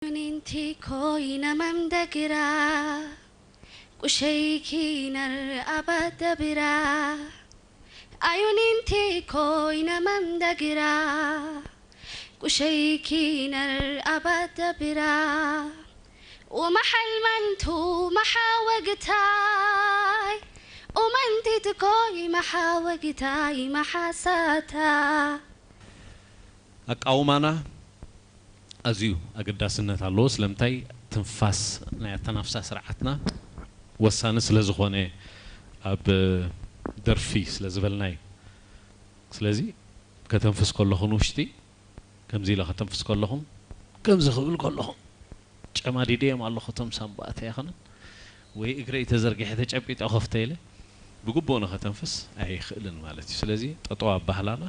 Ninti koi namam dagira, kushei kinar abadabira. Ayuninti koi namam dagira, kushei kinar abadabira. Umahal mantu mahawagitai, umanti koi mahawagitai mahasata. ኣቃውማና ኣዝዩ ኣገዳስነት ኣለዎ። ስለምንታይ? ትንፋስ ናይ ኣተናፍሳ ስርዓትና ወሳኒ ስለ ዝኾነ፣ ኣብ ደርፊ ስለ ዝበልና እዩ። ስለዚ ከተንፍስ ከለኹ ንውሽጢ ከምዚ ኢለ ከተንፍስ ከለኹም፣ ከምዚ ክብል ከለኹም ጨማዲደዮም ኣለኹ እቶም ሳምባኣተይ ኣይኮነን ወይ እግረይ ተዘርጊሐ ተጨቢጠ ከፍተ ኢለ ብግቡእ ንኸተንፍስ ኣይኽእልን ማለት እዩ። ስለዚ ጠጠው ኣባህላና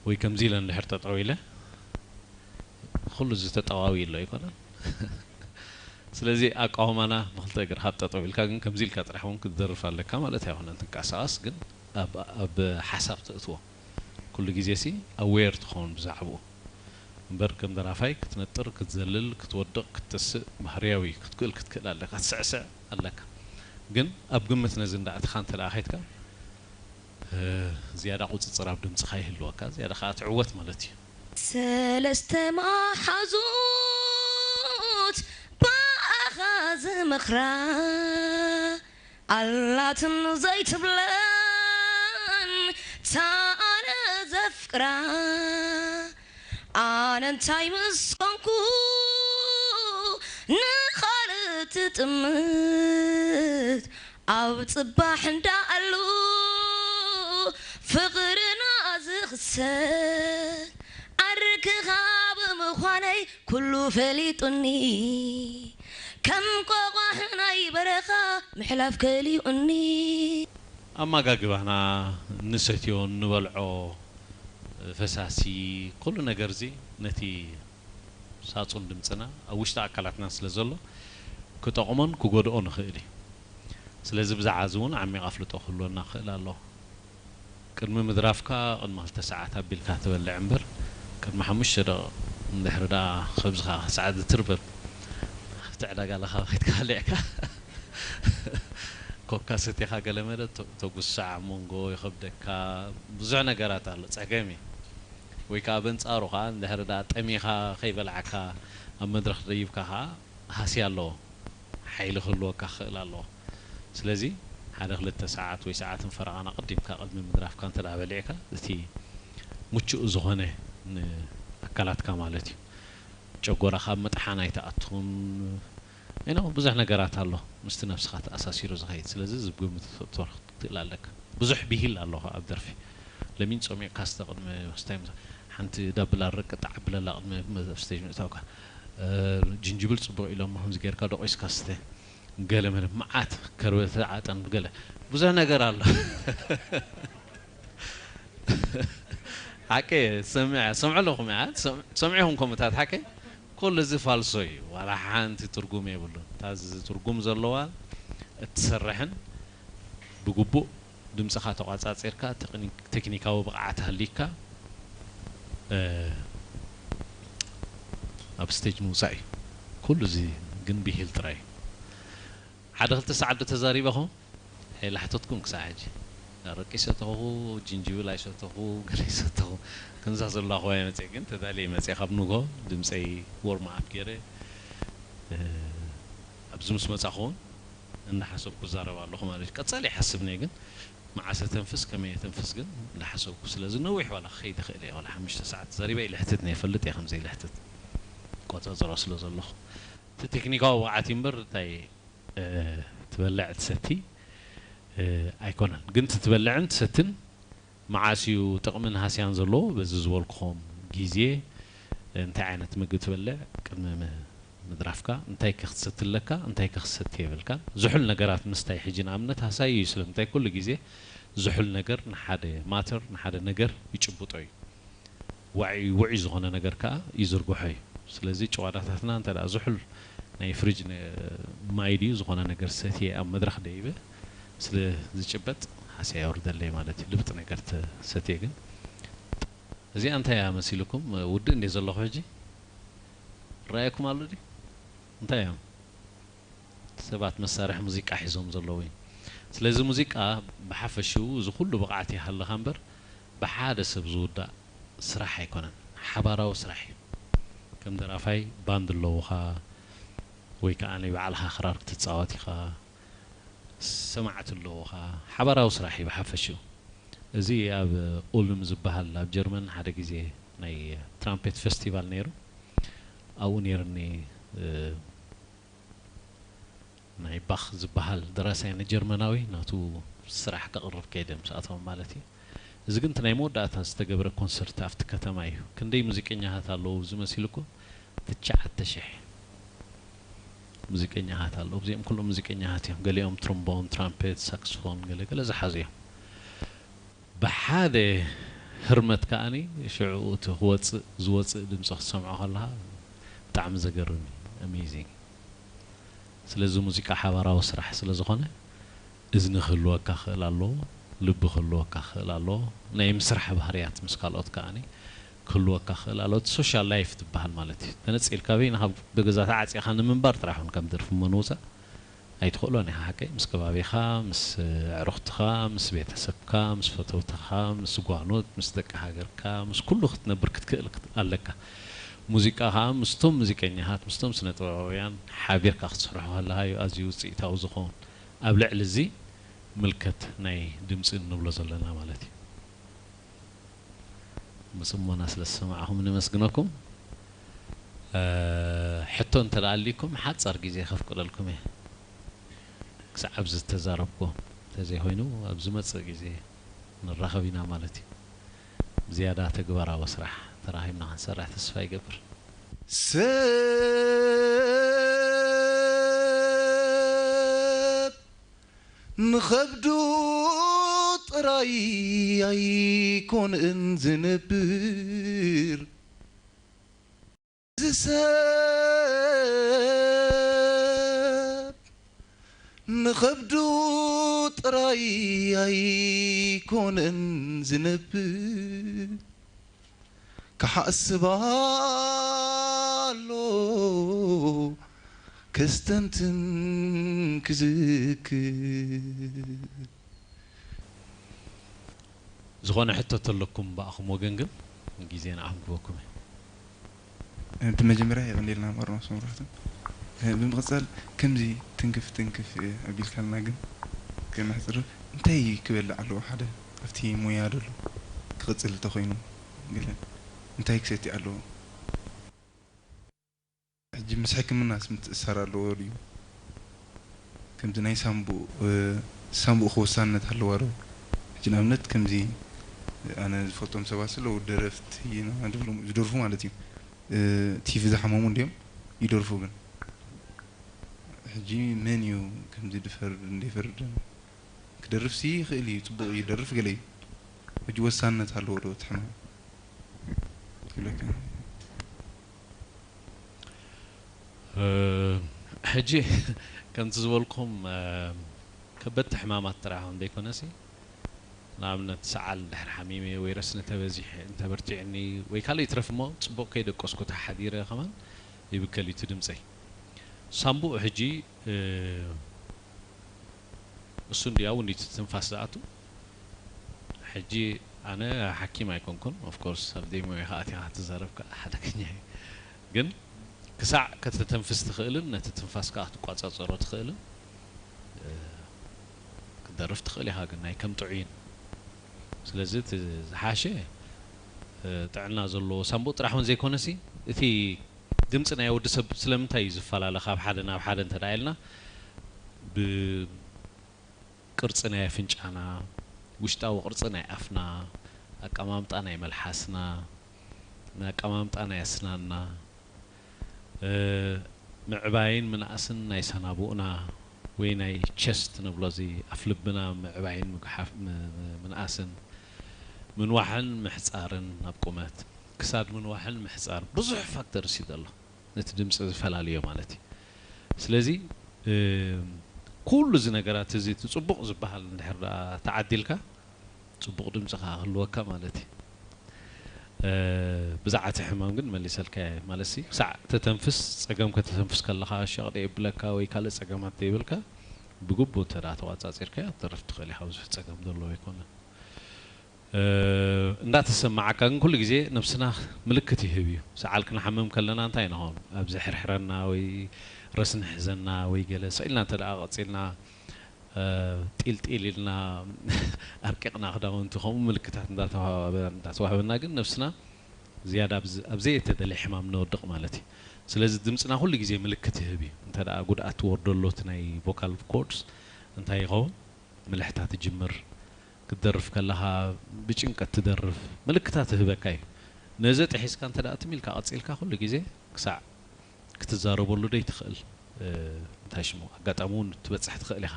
ወይ ከምዚ ኢለ እንድሕር ጠጠው ኢለ ኩሉ እዚ ተጠዋዊ ኣሎ ኣይኮነን። ስለዚ ኣቃውማና ብክልተ እግርኻ ጠጠው ኢልካ ግን ከምዚ ኢልካ ጥራሕ እውን ክትደርፍ ኣለካ ማለት ኣይኮነን። ትንቀሳቐስ ግን ኣብ፣ ኣብ ሓሳብ ተእትዎ። ኩሉ ግዜ ሲ ኣዌር ትኸውን ብዛዕባኡ እምበር ከም ደራፋይ ክትነጥር፣ ክትዘልል፣ ክትወድቕ፣ ክትተስእ ባህርያዊ ክትክእል ክትክእል ኣለካ፣ ክትስዕስዕ ኣለካ። ግን ኣብ ግምት ነዚ እንዳእትኻ እንተ ደኣ ኸይድካ፣ እ፣ ዝያዳ ቁጽጽር ኣብ ድምጽኻ ይህልወካ፣ ዝያዳ ኸኣ ትዕወት ማለት እዩ። ሰለስተ መሓዙት ብኣኻ ዝመኽራ ኣላትን ዘይትብለን ታነ ዘፍቅራ ኣነ እንታይ ምስ ኮንኩ ንኻልእ ትጥምት ኣብ ጽባሕ እንዳኣሉ ፍቕርና ዝኽሰት ዓርክኻ ብምዃነይ ኩሉ ፈሊጡኒ ከም ቆቋሕ ናይ በረኻ ምሕላፍ ከሊኡኒ። ኣመጋግባና፣ እንሰትዮ እንበልዖ ፈሳሲ፣ ኩሉ ነገር እዚ ነቲ ሳጹን ድምጽና ኣብ ውሽጢ ኣካላትና ስለ ዘሎ ክጠቕሞን ክጎድኦ ንኽእል እዩ። ስለዚ ብዛዕባ እዚ እውን ዓሚቕ ኣፍልጦ ክህልወና ክኽእል ኣለዎ። ቅድሚ ምድራፍካ ቅድሚ ክልተ ሰዓት ኣቢልካ ትበልዕ እምበር ቅድሚ ሓሙሽተ ደቂቕ እንድሕሪ ደኣ ከብዝኻ ሰዓት ዝትርብር ኣብቲ ዕዳጋ ለኻ ከይድካ በሊዕካ ኮካ ሰቲኻ ገለ መለ ተ-፣ ተጉሳዕ መንጎ ይኸብደካ ብዙሕ ነገራት ኣሎ ጸገም እዩ። ወይ ከዓ በንጻሩ ከዓ እንድሕሪ ደኣ ጠሚኻ ከይበላዕካ ኣብ መድረኽ ደይብካ ከዓ ሃስያ ኣለዎ። ሓይሊ ክህልወካ ክኽእል ኣለዎ። ስለዚ ሓደ ክልተ ሰዓት ወይ ሰዓትን ፈረቓን ኣቐዲምካ ቅድሚ ምድራፍካ እንተ ደኣ በሊዕካ እቲ ምቹእ ዝኾነ ንኣካላትካ ማለት እዩ። ጨጎራኻ ኣብ ምጥሓን ኣይትኣቱን። You know፣ ብዙሕ ነገራት ኣሎ ምስቲ ነብስኻ ተኣሳሲሩ ዝኸይድ። ስለዚ እዚ ግምት ክትእትዎ ክትክእል ኣለካ። ብዙሕ ብሂል ኣሎ ኣብ ደርፊ። ለሚን ጾሚቕካ ስተ ቅድሚ ምስታይ ምሳ-፣ ሓንቲ ዳብል ኣረቂ ጣዕ ኣብለላ ቅድሚ መ-፣ ስቴጅ ምእታውካ። እ፣ ጅንጅብል ጽቡቕ ኢሎሞ ከምዚ ጌርካ ደቂስካ ስተ። ገለ መለ መዓት ከርበተ ዓጠን ገለ ብዙሕ ነገር ኣሎ። ሓቂ ሰምዐ፣ ሰምዑ ኣለኹም እያ። ሰም-፣ ሰምዑ ኢኹም ከምኡታት ሓቂ? ኩሉ እዚ ፋልሶ እዩ። ዋላ ሓንቲ ትርጉም የብሉን። እታ እዚ ትርጉም ዘለዋ እትሰርሕን ብግቡእ ድምጽኻ ተቋጻጺርካ፣ ተክኒ-፣ ቴክኒካዊ ብቕዓት ሃልይካ፣ እ፣ ኣብ ስቴጅ ምውጻእ እዩ። ኩሉ እዚ ግን ብሂል ጥራይ እዩ። ሓደ ክልተ ሰዓት ዶ ተዛሪበኹም? ኣይላሕተትኩም ክሳዕ ሕጂ። ኣረቂ ይሰተኹ፣ ጅንጅብል ኣይሰተኹ፣ ገለ ይሰተኹ። ከምዛ ዘለኹ እየ መጽየ፣ ግን ተዳልየ መጽየ። ካብ ንግሆ ድምጸይ ዎርም ኣፕ ገይረ፣ እ፣ ኣብዚ ምስ መጻኹ እውን እናሓሰብኩ እዛረብ ኣለኹ ማለት እዩ። ቀጻሊ ይሓስብ ነየ፣ ግን መዓስ ተንፍስ፣ ከመይ ተንፍስ ግን እናሓሰብኩ፣ ስለዚ ነዊሕ ዋላ ክኸይድ ይኽእል እየ፣ ዋላ ሓሙሽተ ሰዓት ተዛሪበ ይልሕትት ነየ፣ ይፈልጥ እየ ከም ዘይልሕትት፣ ቆጻጽሮ ስለ ዘለኹ። እቲ ቴክኒካዊ ብቕዓት እዩ እምበር፣ እንታይ፣ እ፣ ትበልዕ ትሰቲ፣ እ፣ ኣይኮነን። ግን እቲ ትበልዕን ትሰትን መዓስ እዩ ጥቕምን ሃስያን ዘለዎ? በዚ ዝበልኩኹም ግዜ እንታይ ዓይነት ምግቢ ትበልዕ? ቅድሚ ም-፣ ምድራፍካ እንታይ ከ ክትሰቲ ኣለካ? እንታይ ከ ክትሰቲ የብልካን? ዝሑል ነገራት ምስታይ ሕጂ ንኣብነት ሃሳዪ እዩ። ስለምንታይ? ኩሉ ግዜ ዝሑል ነገር ንሓደ ማተር፣ ንሓደ ነገር ይጭብጦ እዩ። ዋዒ ውዑይ ዝኾነ ነገር ከኣ ይዝርግሖ እዩ። ስለዚ ጨዋዳታትና እንተ ደኣ ዝሑል ናይ ፍሪጅ ነ-፣ ማይ ድዩ ዝኾነ ነገር ሰትየ ኣብ መድረኽ ደይበ ስለ ዝጭበጥ ሃስያ የውርደለይ ማለት እዩ። ልብጥ ነገር ተሰትየ ግን እዚኣ እንታይ እያ መሲልኩም? ውድእ እንድየ ዘለኹ ሕጂ? ራእየኩም ኣሎ ድዩ? እንታይ እዮም ሰባት መሳርሒ ሙዚቃ ሒዞም ዘለዉ እዩ። ስለዚ ሙዚቃ ብሓፈሽኡ እዚ ኩሉ ብቕዓት ይሃልኻ እምበር ብሓደ ሰብ ዝውዳእ ስራሕ ኣይኮነን፣ ሓባራዊ ስራሕ እዩ። ከም ደራፋይ ባንድ ኣለዉኻ ወይ ከዓ ናይ ባዕልኻ ክራር ክትፃወት ኢኻ፣ ሰማዕቲ ኣለዉኻ፣ ሓባራዊ ስራሕ እዩ ብሓፈሽኡ። እዚ ኣብ ኡልም ዝበሃል ኣብ ጀርመን ሓደ ግዜ ናይ ትራምፔት ፌስቲቫል ነይሩ። ኣብኡ ነይርኒ። እ፣ ናይ ባኽ ዝበሃል ደራሳይ ንጀርመናዊ ናቱ ስራሕ ከቕርብ ከይደ ምስኣቶም ማለት እዩ። እዚ ግን እቲ ናይ መወዳእታ ዝተገብረ ኮንሰርት ኣብቲ ከተማ እዩ። ክንደይ ሙዚቀኛታት ኣለዉ ኣብዚ መሲልኩም? ትሽዓተ ሽሕ ሙዚቀኛታት ኣለዉ። እዚኦም ኩሎም ሙዚቀኛታት እዮም። ገሊኦም ትሮምቦን፣ ትራምፔት፣ ሳክስፎን ገለ ገለ ዝሓዙ እዮም። ብሓደ ህርመት ከኣኒ ሽዑ እቲ ክወፅእ ዝወፅእ ድምፂ ክትሰምዖ ከለኻ ብጣዕሚ ዘገርም እዩ። ኣሜዚንግ። ስለዚ ሙዚቃ ሓባራዊ ስራሕ ስለ ዝኾነ እዝኒ ክህልወካ ክእል ኣለዎ፣ ልቢ ክህልወካ ክእል ኣለዎ፣ ናይ ምስራሕ ባህርያት ምስ ካልኦት ከኣኒ ክህልወካ ክእል ኣለዎ። እቲ ሶሻል ላይፍ ትበሃል ማለት እዩ። ተነፂልካ በይንኻ ብገዛ ተዓፂኻ ንምንባር ጥራሕ እውን ከም ደርፊ እሞ ንውፃእ ኣይትኽእሎን ኢኻ ሓቀይ። ምስ ከባቢኻ፣ ምስ ኣዕሩኽትኻ፣ ምስ ቤተሰብካ፣ ምስ ፈተውትኻ፣ ምስ ጓኖት፣ ምስ ደቂ ሃገርካ፣ ምስ ኩሉ ክትነብር ክትክእል ክት-፣ ኣለካ። ሙዚቃ ኸዓ ምስቶም ሙዚቀኛታት፣ ምስቶም ስነ ጥበባውያን ሓቢርካ ክትሰርሖ ከለኻ እዩ ኣዝዩ ውፅኢታዊ ዝኸውን። ኣብ ልዕሊ እዚ ምልከት ናይ ድምፂ እንብሎ ዘለና ማለት እዩ። ብጽሞና ስለ ዝሰማዕኹም ነመስግነኩም። እ፣ ሕቶ እንተ ደኣ ኣልይኩም ሓጻር ግዜ ከፍቅደልኩም እየ። ክሳዕ ኣብዚ ዝተዛረብኩ እንተዘይኮይኑ ኣብ ዝመጽእ ግዜ ንራኸብ ኢና ማለት እዩ። ብዝያዳ ተግባራዊ ስራሕ ተራኺብና ክንሰርሕ ተስፋ ይገብር። ሰብ ንኸብዱ ጥራይ ኣይኮንእን ዝነብር። እዚ ሰብ ንኸብዱ ጥራይ ኣይኮንእን ዝነብር። ክሓስብ ኣሎ፣ ከስተንትን ክዝክር። ዝኾነ ሕቶ ተለኩም ብኣኹም ወገን ግን ግዜ ንዓኹም ክበኩም እየ። ብመጀመርያ የቐንየልና ማርማስ መብራህቱ። ብምቕጻል ከምዚ ትንክፍ ትንክፍ ኣቢልካልና ግን ከነሕጽር እንታይ ክበልዕ ኣለዎ? ሓደ ኣብቲ ሞያ ደሎ ክቕጽል እንተኾይኑ ገለ እንታይ ክሰቲ ኣለዎ? ሕጂ ምስ ሕክምናስ ምትእስሳር ኣለዎ ድዩ? ከምዚ ናይ ሳምቡእ፣ እ፣ ሳምቡእ ከ ወሳንነት ኣለዋ ዶ? ሕጂ ንኣብነት ከምዚ ኣነ ዝፈልጦም ሰባት ኣለዉ፣ ደረፍቲ ኢና ንብሎም፣ ዝደርፉ ማለት እዩ። እ፣ ቲቪ ዝሓመሙ እንድዮም ይደርፉ ግን። ሕጂ መን እዩ ከምዚ ድፈርድ እንደ ይፈርድን? ክደርፍሲ ይኽእል እዩ፣ ጽቡቕ ይደርፍ ገለ እዩ። ሕጂ ወሳንነት ኣለዎ ዶ እቲ ሕማም? ይብለካ። እ፣ ሕጂ ከምቲ ዝበልኩም፣ እ፣ ከበድቲ ሕማማት ጥራሕ እውን ዘይኮነሲ፣ ንኣብነት ሰዓል እንድሕር ሓሚመ ወይ ረስኒ ተበዚሐ፣ እንተበርቲዕኒ ወይ ካልእ ይትረፍ እሞ ጽቡቕ ከይደቀስኩ ተሓዲረ ከማን ይብከል እዩ እቲ ድምጸይ። ሳምቡእ ሕጂ፣ እ፣ እሱ እንድያ እውን እቲ ትንፋስ ዝኣቱ። ሕጂ ኣነ ሓኪም ኣይኮንኩን፣ ኦፍ ኮርስ ኣብ ዘይሞያኻ ኣቲኻ ክትዛረብ ከዓ ሓደገኛ እዩ። ግን ክሳዕ ከተተንፍስ ትኽእልን ነቲ ትንፋስ ከዓ ክትቋጻጸሮ ትኽእልን፣ እ፣ ክትደርፍ ትኽእል ኢኻ፣ ግን ናይ ከም ጥዑይን። ስለዚ እቲ ዝሓሸ፣ እ፣ ጥዕና ዘለዎ ሳምቡእ ጥራሕ እውን ዘይኮነሲ፣ እቲ ድምፂ ናይ ወዲ ሰብ ስለምንታይ እዩ ዝፈላለ ካብ ሓደ ናብ ሓደ እንተ ደኣ ኢልና፣ ብቅርፂ ናይ ኣፍንጫና፣ ውሽጣዊ ቅርፂ ናይ ኣፍና፣ ኣቀማምጣ ናይ መልሓስና፣ ኣቀማምጣ ናይ ኣስናንና፣ እ፣ ምዕባይን ምንኣስን ናይ ሰናቡእና ወይ ናይ ቸስት ንብሎ፣ እዚ ኣፍ ልብና ምዕባይን ምግሓፍ፣ ም-፣ ም-፣ ምንኣስን፣ ምንዋሕን ምሕጻርን ኣብ ቁመት፣ ክሳድ ምንዋሕን ምሕጻር፣ ብዙሕ ፋክተርስ እዩ ዘሎ ነቲ ድምፂ ዝፈላልዮ ማለት እዩ። ስለዚ፣ እ፣ ኩሉ እዚ ነገራት እዚ እቲ ጽቡቕ ዝበሃል እንድሕር ደኣ ተዓዲልካ፣ ጽቡቕ ድምጺ ከኣ ክህልወካ ማለት እዩ። ብዛዕባ እቲ ሕማም ግን መሊሰልካ እየ። ማለት ሲ ክሳዕ ተተንፍስ፣ ጸገም ከተተንፍስ ከለኻ ሸቕጥ የብለካ ወይ ካልእ ጸገማት ዘይብልካ፣ ብግቡእ እንተ ደኣ ተቋጻጺርካዮ ክትተርፍ ትኽእል ኢኻ። ብዙሕ ጸገም ዘለዎ ኣይኮነን። እንዳተሰማዓካ ግን ኩሉ ግዜ ነብስና ምልክት ይህብ እዩ። ሰዓል ክንሓምም ከለና እንታይ ንኸውን? ኣብ ዝሕርሕረና ወይ ረስኒ ሕዘና ወይ ገለ ስቕ ኢልና እንተ ደኣ ቀጺልና፣ ጢልጢል ኢልና ኣርቂቕና ክዳውንቲ፣ ከምኡ ምልክታት እንዳተዋህበ-፣ እንዳተዋህበና ግን ነብስና ዝያዳ ኣብ ዝ-፣ ኣብ ዘየተደልየ ሕማም ነወድቕ ማለት እዩ። ስለዚ ድምጽና ኩሉ ግዜ ምልክት ይህብ እዩ። እንተ ደኣ ጉድኣት ትወርደሎ እቲ ናይ ቮካል ኮርድስ እንታይ ይኸውን? ምልሕታ ትጅምር። ክትደርፍ ከለኻ ብጭንቀት ትደርፍ። ምልክታት ይህበካ እዩ። ነዚ ጥሒስካ እንተ ደኣ ትም ኢልካ ቀጺልካ ኩሉ ግዜ ክሳዕ ክትዛረበሉ ደይትኽእል፣ እ፣ እንታይ ሽሙ፣ ኣጋጣሚ እውን ትበጽሕ ትኽእል ኢኻ።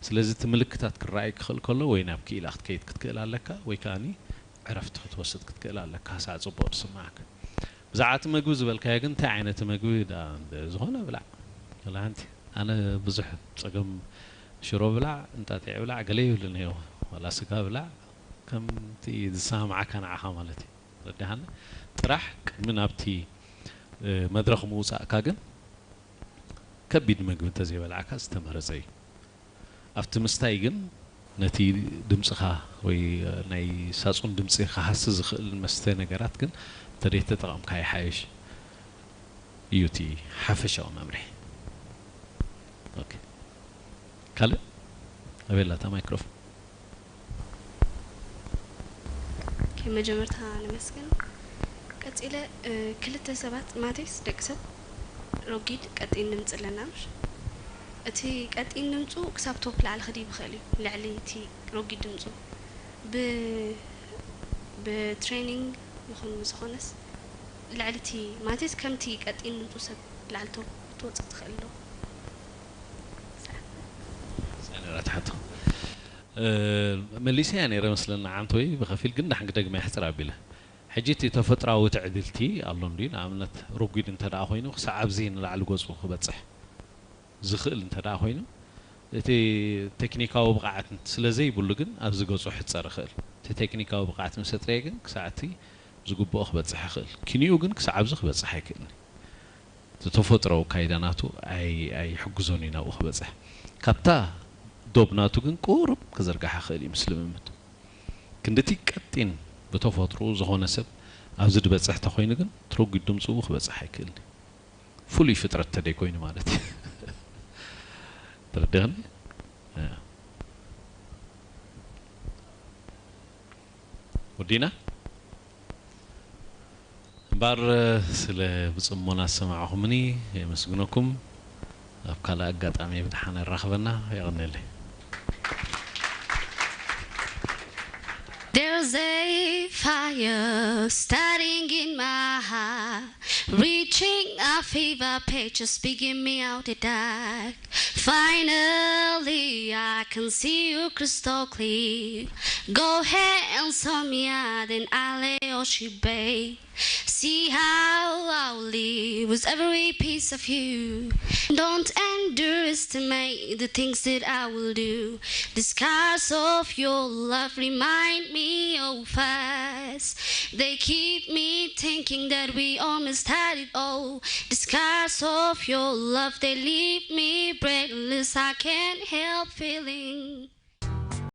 ስለዚ እቲ ምልክታት ክረኣይ ክኽእል ከሎ ወይ ናብ ክኢላ ክትከይድ ክትክእል ኣለካ ወይ ከኣኒ ዕረፍቲ ክትወስድ ክትክእል ኣለካ ክሳዕ ጽቡቕ ዝስምዓካ። ብዛዕባ እቲ መግቢ ዝበልካዮ ግን እንታይ ዓይነት መግቢ ደኣ እንደ-፣ ዝኾነ ብላዕ። ወላ ሓንቲ። ኣነ ብዙሕ ጸገም ሽሮ ብላዕ፣ እንጣጢዕ ብላዕ፣ ገለ ይብልን እዮ። ዋላ ስጋ ብላዕ፣ ከምቲ ዝሰማማዓካ ንዓኻ ማለት እዩ። ተረዲኻኒ? ጥራሕ ቅድሚ ናብቲ፣ እ፣ መድረኽ ምውጻእካ ግን ከቢድ መግቢ እንተዘይበላዕካ ዝተመረጸ እዩ። ኣብቲ ምስታይ ግን ነቲ ድምጽኻ ወይ ናይ ሳጹን ድምጺ ክሃሲ ዝኽእል መስተ ነገራት ግን እንተደይተጠቐምካ ይሓይሽ እዩ እቲ ሓፈሻዊ መምርሒ። ኦኬ። ካልእ? ኣበይ ኣላ እታ ማይክሮፎን? ኦኬ፣ መጀመርታ ነመስግን። ቀጺለ፣ እ፣ ክልተ ሰባት፣ ማቴስ ደቂ ሰብ ረጒድ ቀጢን ድምጺ ኣለና፣ ምሽ? እቲ ቀጢን ድምጹ ክሳብ ቶፕ ላዕሊ ክድይብ ይኽእል እዩ፣ ልዕሊ እቲ ረጒድ ድምጹ። ብ-፣ ብትሬኒንግ ይኹን ብዝኾነስ ልዕሊ እቲ፣ ማቴስ ከምቲ ቀጢን ድምጹ ሰብ ላዕሊ ቶፕ ክትወጽእ ትኽእል ዶ? ሰነራ ትሓቶ። እ፣ መሊሰያ ነይረ መስለኒ ዓንተወይ ብኸፊል፣ ግን ደሓን ክደግማ የሕጽር ኣቢለ። ሕጂ እቲ ተፈጥራዊ ትዕድልቲ ኣሎ እንድዩ። ንኣብነት ረጒድ እንተ ደኣ ኮይኑ ክሳዕ ኣብዚ ንላዕሊ ገጹ ክበጽሕ ዝኽእል እንተ ደኣ ኮይኑ፣ እቲ ቴክኒካዊ ብቕዓት ስለ ዘይብሉ ግን ኣብዚ ገጹ ክሕጸር ይኽእል። እቲ ቴክኒካዊ ብቕዓት ምስ ኣጥረየ ግን ክሳዕ እቲ ዝግብኦ ክበጽሕ ይኽእል። ኪንኡ ግን ክሳዕ ኣብዚ ክበጽሕ ኣይክእልን እዩ። እቲ ተፈጥሮኣዊ ኣካይዳ ናቱ ኣይ-፣ ኣይሕግዞን እዩ ናብኡ ክበጽሕ። ካብታ ዶብ ናቱ ግን ቁሩብ ክዝርጋሕ ይኽእል እዩ ምስ ልምምድ። ክንድቲ ቀጢን ብተፈጥሮኡ ዝኾነ ሰብ ኣብዚ ዝበጽሕ ተኾይኑ ግን ትረጒድ ድምጽኡ ክበጽሕ ኣይክእልን እዩ። ፍሉይ ፍጥረት ተደይኮይኑ ማለት እዩ። ተረዲእኒ? እ። ወዲና? እምበኣር ስለ ብጽሞና ዝሰማዕኹምኒ የመስግነኩም። ኣብ ካልእ ኣጋጣሚ ብደሓን የራኽበና። የቐንየለይ። There's a fire starting in my heart, reaching a fever pitch, just picking me out the dark. Finally, I can see you crystal clear. Go ahead and sort me out, and I'll lay your shit, babe. See how I'll live with every piece of you. Don't underestimate the things that I will do. The scars of your love remind me of us. They keep me thinking that we almost had it all. The scars of your love, they leave me breathless. I can't help feeling.